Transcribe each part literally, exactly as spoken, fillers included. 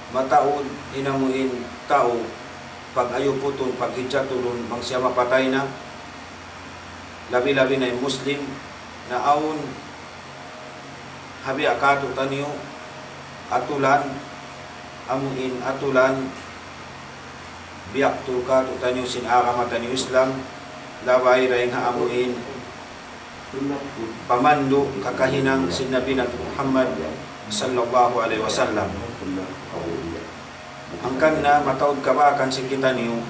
Mataud in amu in tau pag-ayuputun, paghijatulun, bang siya mapatay na, labi-labi na in Muslim, na awn ha biya' kātu'niyu atulan, amu in atulan, biya' tu kātu'niyu sin agama taniyu Islam, labay dayn ha amu in pamandu' kakahinang sin Nabi natu' Muhammad sallallahu alayhi wasallam. Hangkan na mataud kabakan sin kitaniyu,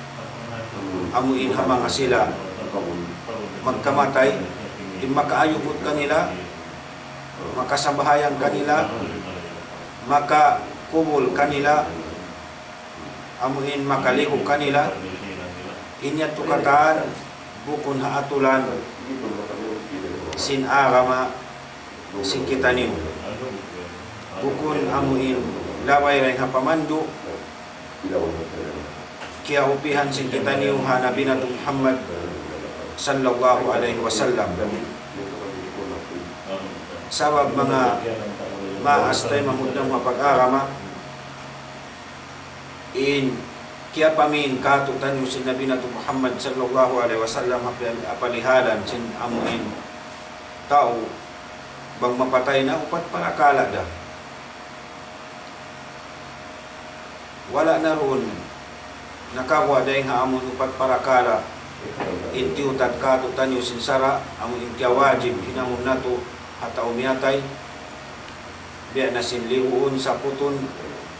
amu in ha manga sila magkamatay, in makaayuput kanila, makasambahayang kanila, makakubul kanila, amu in makaligu kanila, in yadtu katan bukun ha atulan sin agama sin kitaniyu. Bukun amu in labay dayn ha pamandu' kiyaupihan sin kitaniyu ha Nabi natu' Muhammad sallallahu alayhi wasallam. Sabab manga maas taymanghud namu' ha pag-agama, in kiyapamin kātu'niyu sin Nabi natu' Muhammad sallallahu alayhi wasallam ha pal-, ha palihalan sin amu in tau bang mapatay na, upat parakala' da. Wala' na duun nakaguwa' dayn ha amu in upat parakala' in tiyutad kātu'niyu sin sara', amu in kiyawajib hinangun natu' ha tau miyatay, biya' na sin liguun, saputun,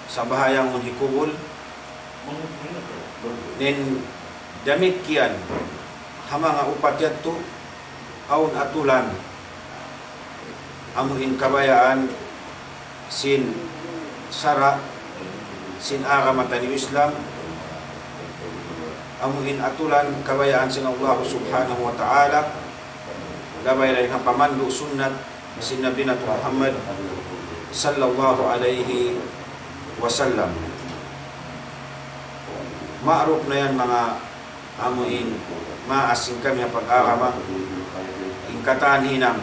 sambahayangun, hikubul. In damikkiyan ha manga upat yadtu, awn atulan, amu in kabayaan sin sara', sin agama taniyu Islam, amu in atulan kabayaan sin Allah subhanahu wa ta'ala, labay dayn ha pamandu' sunnat sin Nabi natu' Muhammad sallallahu alayhi wasallam. Ma'ruf na yan manga amu in maas sin kami ha pag-agama, in katan hinang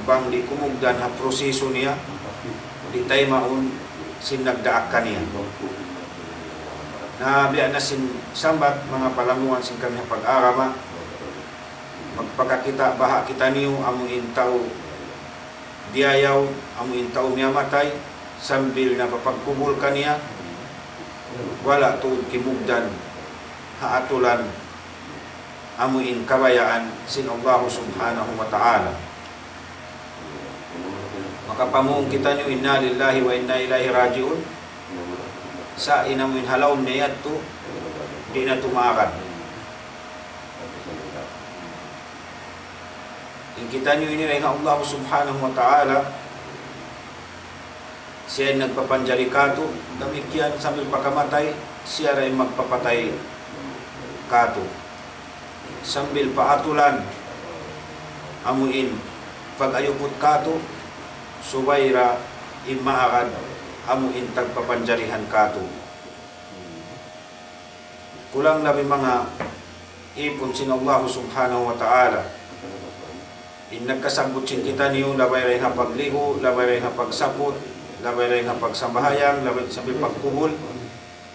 bang di' kumugdan ha proseso niya, di' taymaun sin nagdaak kaniya. Na biya' na sin sambat manga palanggungan sin kami ha pag-agama, magpakakita' baha' kitaniyu amu in tau diyayaw, amu in tau miyatay, sambil na papagkubul kaniya, wala' tuud kimugdan ha atulan amu in kabayaan sin Allah subhanahu wa ta'ala. Makapamung kitaniyu, "Inna lillahi wa inna ilayhi raji'un." Sa' in amu in ha lawm niya yadtu, di' na tumakan. In kitaniyu ini dayn ha Allah subhanahu wa ta'ala, siya in nagpapanjari kātu', damikkiyan sambil pa kamatay, siya da in magpapatay kātu'. Sambil pa atulan, amu in pag-ayuput kātu', subay da in maagad, amu in tagpapanjarihan kātu'. Kulang labi manga ipun sin Allah subhanahu wa ta'ala. In nagkasabbut sin kitaniyu, labay dayn ha pagligu, labay dayn ha pagsaput, labay dayn ha pagsambahayang, labay sambil pagkubul.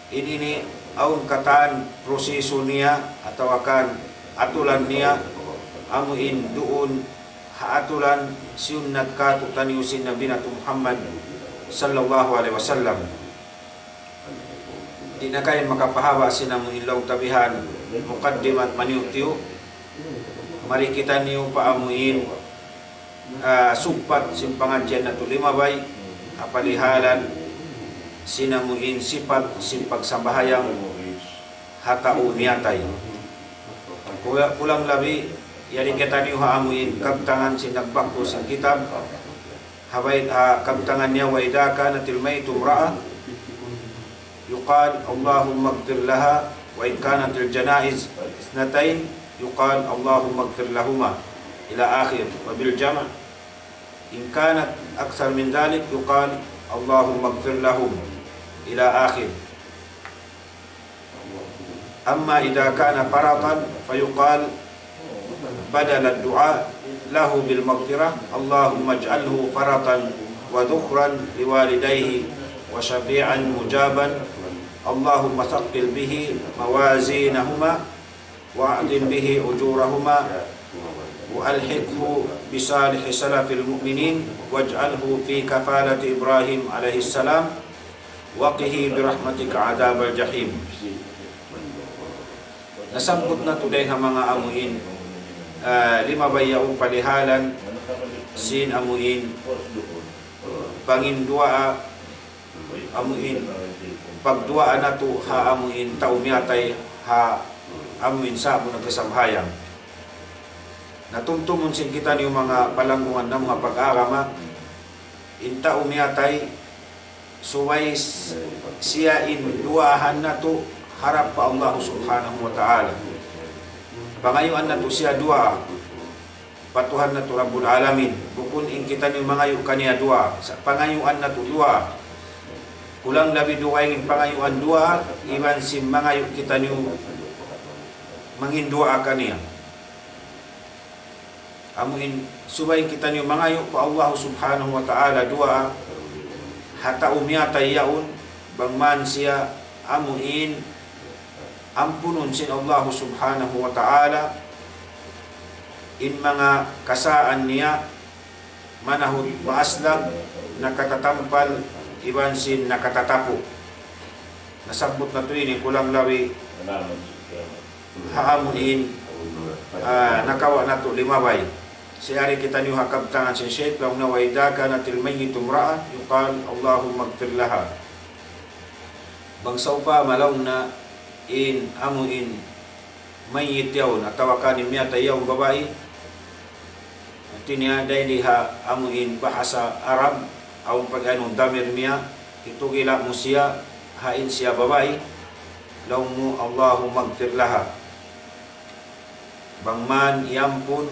In ini awn katan proseso niya atawa kan atulan niya, amu in duun ha atulan siyunnat kātu'niyu sin Nabi natu' Muhammad sallallahu alayhi wasallam. Di' na kayu makapahaba' sin amu in laung ta bihan, mukaddimat maniyu'-tiyu'. Mari kitaniyu pa amu in, ah, sugpat sin pangadjian natu' limabay, ha palihalan sin amu in sipat sin pagsambahayang ha tau miyatay. Kula-, kulang labi, yari kitaniyu ha amu in kabtangan sin nagbaktu sin kitab, ha bayt, ha kabtangan niya, "وإذا كانت الميت امرأة يقال اللهم اغفر لها، وإن كانت الجنائز اثنتين يقال اللهم اغفر لهما" إلى آخر، وبالجمع. إن كانت أكثر من ذلك يقال اللهم اغفر لهم إلى آخر. أما إذا كان فرطا فيقال بدل الدعاء له بالمغفرة: اللهم اجعله فرطا وذخرا لوالديه وشفيعا مجابا. اللهم ثقل به موازينهما وأعظم به أجورهما وألحقه بصالح سلف المؤمنين واجعله في كفالة إبراهيم عليه السلام وقه برحمتك عذاب الجحيم. Nasabbut natu' dayn ha manga amuin, ah, limabay yaun palihalan sin amuin panginduwaa, amuin pagduwaa natu' ha amuin tau miyatay ha amuin sa'bu nagsambahayang. Natumtumun sin kitaniyu manga palanggungan namu' ha pag-agama, in tau miyatay, subay s-, siya in duwaahan natu' harap pa Allah Subhanahu wa Ta'ala. Pangayuan natu' siya duwaa pa Tuhan natu' Rabbul Alamin. Bukun in kitaniyu mangayu' kaniya duwaa. Sa' pangayuan natu' duwaa. Kulang labi dugaing in pangayuan duwaa, iban sin mangayu' kitaniyu manginduwaa kaniya. Amuin subay kitaniyu mangayu' pa Allah Subhanahu wa Ta'ala duwaa ha tau miyatay yaun, bang man siya amuin ampunun sin Allah Subhanahu wa Ta'ala in manga kasaan niya, manahut maaslag, nakatatampal, iban sin nakatatapu'. Nasabbut natu' ini kulang labi ha amuin, ah, nakawa' natu' limabay. Siyari kitaniyu ha kabtangan sin Sheikh, laung niya, وإذا كانت الميتة امرأة يقال اللهم اغفر لها. Bang sawpama laung niya in amuin mayyit yaun, atawa kan in miyatay yaun babai, hati niya dayn di ha amuin bahasa Arab, awn pag-anu damir niya, itugila' mu siya, ha in siya babai, laung mu, اللهم اغفر لها. Bang man iyampun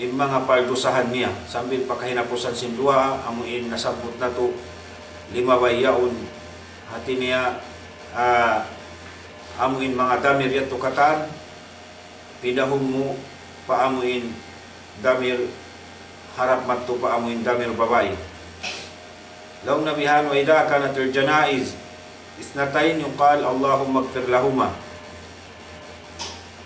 in manga paldusahan niya, sambil pa kahinapusan sin duwaa, amuin nasabbut natu' limabay yaun, hati niya, ah, amuin manga damir yadtu katan, pindahun mu pa amuin damir harap madtu pa amuin damir babai. Laung niya bihan, وإذا كانت الجنائز اثنتين يقال اللهم اغفر لهما.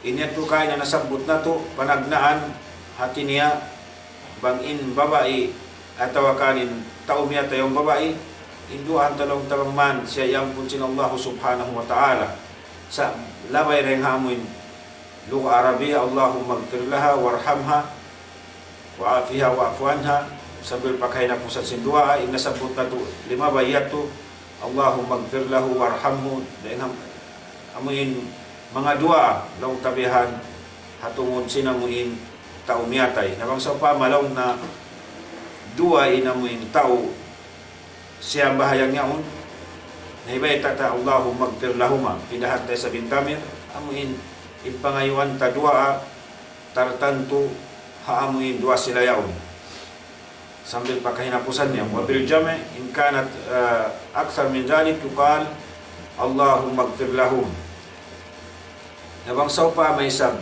Ini yadtu kaina nasabbut natu' panagnaan, hati niya bang in babai atawa kan in tau miyatay yaun babai, in duwaahan ta laung ta bang man siya iyampun sin Allah Subhanahu wa Ta'ala. Sa' labay dayn ha amuin lugha Arabiya, اللهم اغفر لها وارحمها وعافها واعف عنها, sambil pa kahinapusan sin duwaa, in nasabbut natu' limabay yadtu, اللهم اغفر له وارحمه, dayn ha amuin manga duwaa, laung ta bihan, ha tungud sin amuin tau miyatay. Na bang sawpama laung niya duwaa in amuin tau siyambahayang yaun, na hibayta' ta اللهم اغفر لهما, pindahan ta isab in damir, amuin in pangayuan ta duwaa tartantu ha amuin duwaa sila yaun. Sambil pa kahinapusan niya. وبالجمع إن كانت, ah, أكثر من ذلك يقال اللهم اغفر لهم. Na bang sawpama isab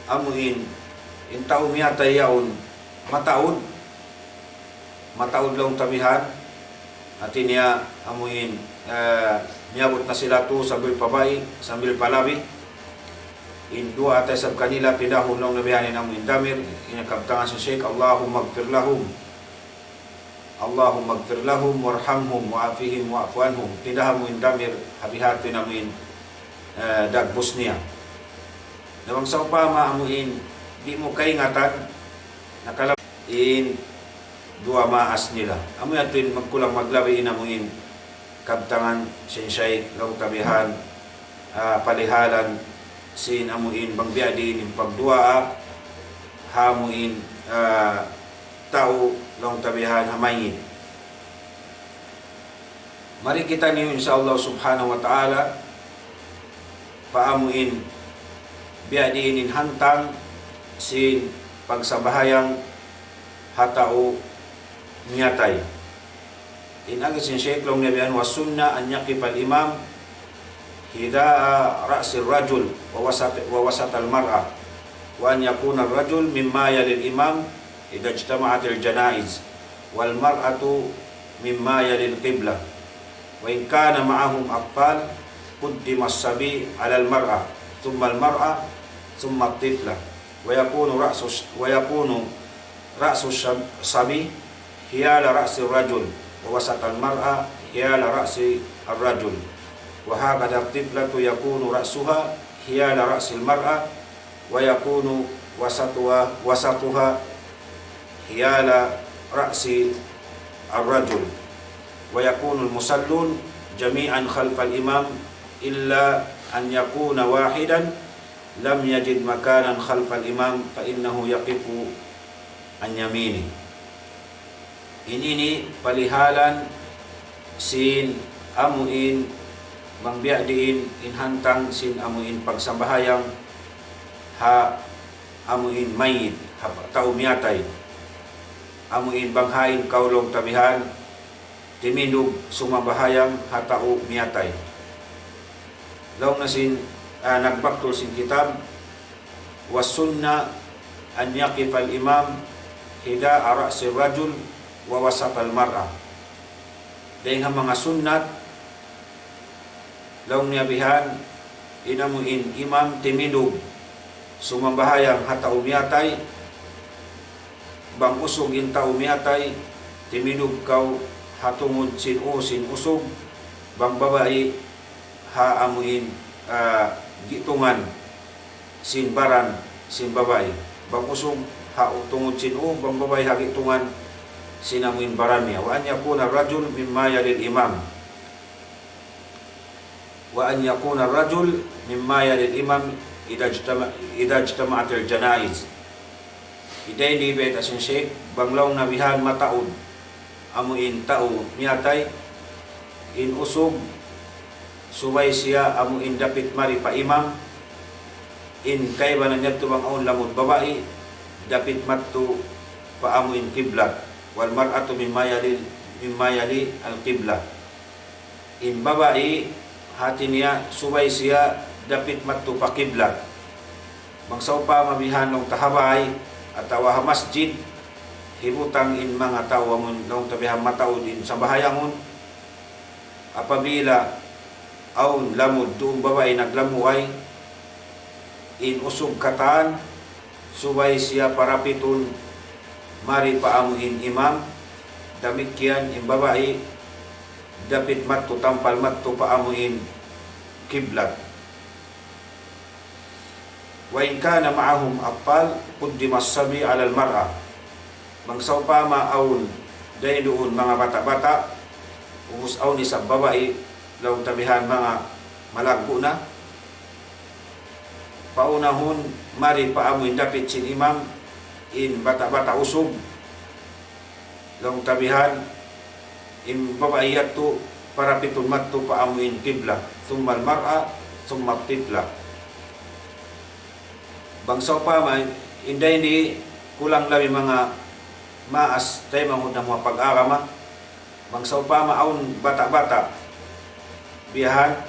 amuin in tau miyatay yaun mataud, mataud laung ta bihan, hati niya amuin, eh, miyabut na sila tu sambil pa bai, sambil pa labi. In duwaa ta isab kanila pindahun laung niya bihan in amuin damir, in kabtangan sin Sheikh, اللهم اغفر لهم. اللهم اغفر لهم وارحمهم وعافهم واعف عنهم. Pindahan mu in damir ha bihan tu in amuin, eh, dagbus niya. Na bang sawpama amuin di' mu kaingatan, nakalab in duwaa maas nila. Amu yadtu in magkulang maglabi in amuin kabtangan sin Sheikh, laung ta bihan, ah, palihalan sin amuin bang biya' diin in pagduwaa ha amuin, ah, tau, laung ta bihan, ha mayyit. Mari kitaniyu, insya Allah subhanahu wa ta'ala, pa amuin biya' diin in hantang sin pagsambahayang ha tau miyatay. In agi sin Sheikh, laung niya biyan, والسنة أن يقف الإمام حذاء رأس الرجل ووسط، ووسط المرأة، وأن يكون الرجل مما يلي الإمام إذا اجتمعت الجنائز، والمرأة مما يلي القبلة. وإن كان معهم أطفال قدم الصبي على المرأة ثم المرأة ثم الطفلة ويكون رأس الش-، ويكون رأس الشب-، الصبي حيال رأس الرجل ووسط المرأة حيال رأس الرجل وهكذا الطفلة يكون رأسها حيال رأس المرأة ويكون وسطها، وسطها حيال رأس الرجل ويكون المصلون جميعا خلف الإمام إلا أن يكون واحدا لم يجد مكانا خلف الإمام فإنه يقف عن يمينه. In ini palihalan sin amuin bang biya' diin in hantang sin amuin pagsambahayang ha amuin mayit, ha tau miyatay. Amuin bang hain kaw laung ta bihan, timindug sumambahayang ha tau miyatay. Laung na sin, ah, nagbaktul sin kitab, والسنة أن يقف الإمام حذاء رأس الرجل ووسط المرأة. Dayn ha manga sunnat, laung niya bihan, in amuin imam timindug sumambahayang ha tau miyatay, bang usug in tau miyatay, timindug kaw ha tungud sin ū sin usug, bang babai ha amuin, ah, gitungan sin baran sin babai. Bang usug ha tungud sin ū, bang babai ha gitungan sin amuin baran niya. وأن يكون الرجل مما يلي الإمام. وأن يكون الرجل مما يلي الإمام إذا اجتمع-، إذا اجتمعت الجنائز. Dayn di bayta' sin Sheikh, bang laung na bihan mataud amuin tau miyatay, in usug subay siya amuin dapit mari pa imam, in kaibanan yadtu bang awn lamud babai, dapit madtu pa amuin kiblat. والمرأة مما يلي، مما يلي القبلة. In babai, hati niya, subay siya dapit madtu pa kiblat. Bang sawpama bihan laung ta ha bay, atawa ha masjid, hibutang in manga tau amun laung ta bihan mataud in sambahayangun, apabila awn lamud duun babai naglamuway, in usug katan, subay siya parapitun mari pa amuin imam, damikkiyan in babai, dapit madtu tampal madtu pa amuin kiblat. وإن كان معهم أطفال قدم الصبي على المرأة. Bang sawpama awn dayn duun manga bata'-bata', ubus awn isab babai, laung ta bihan manga malaggu' na, paunahun mari pa amuin dapit sin imam in bata'-bata' usug, laung ta bihan, in babai yadtu parapitun madtu pa amuin kiblat, ثم المرأة ثم الطفلة. Bang sawpama, in dayn di kulang labi manga maas taymanghud namu' ha pag-agama, bang sawpama awn bata'-bata', bihan,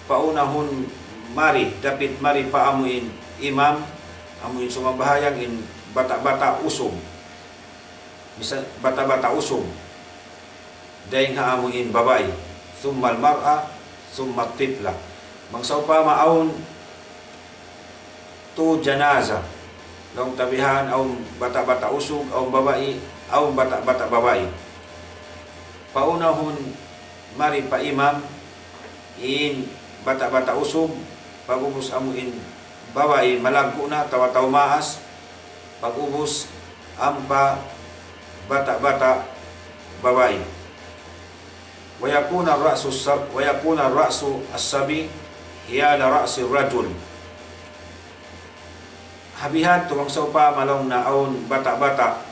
paunahun mari, dapit mari pa amuin imam, amuin sumambahayang in bata'-bata' usug. Misal, bata'-bata' usug. Dayn ha amuin babai. ثم المرأة ثم الطفلة. Bang sawpama awn tu janaza. Laung ta bihan, awn bata'-bata' usug, awn babai, awn bata'-bata' babai. Paunahun mari pa imam, in bata'-bata' usug, pag'ubus amuin babai malaggu' na, atawa tau maas, pag'ubus ampa bata'-bata' babai. ويكون الرأس الص-، ويكون رأس الصبي حيال رأس الرجل. Ha bihadtu bang sawpama laung na awn bata'-bata'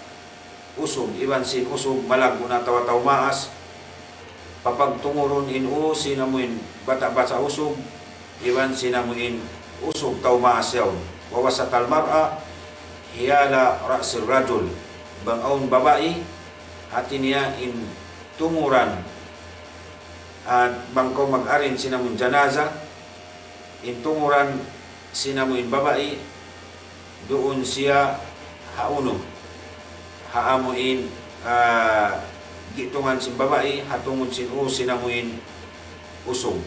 usug, iban sin usug malaggu' na atawa tau maas, papagtungurun in ū sin amuin bata'-bata' usug, iban sin amuin usug tau maas yaun. ووسط المرأة حيال رأس الرجل. Bang awn babai, hati niya in tunguran, ah, bang kaw mag-arrange sin amun janaza, in tunguran sin amuin babai, duun siya ha unu, ha amuin, ah, gitungan sin babai, ha tungud sin ū sin amuin usug.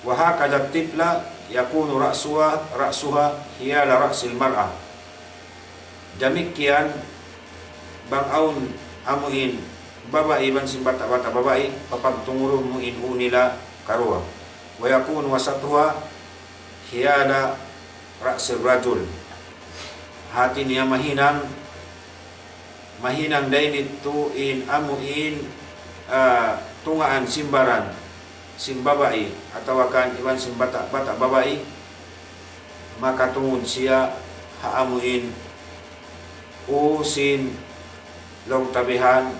وهكذا الطفلة يكون رأسها، رأسها حيال رأس المرأة. Damikkiyan, bang awn amuin babai iban sin bata'-bata' babai, papagtungurun mu in ū nila karuwa. ويكون وسطها حيال رأس الرجل. Hāti niya mahinang, mahinang dayn ditu in amuin, ah, tungaan sin baran sin babai, atawa kan iban sin bata'-bata' babai, makatungud siya ha amuin ū sin laung ta bihan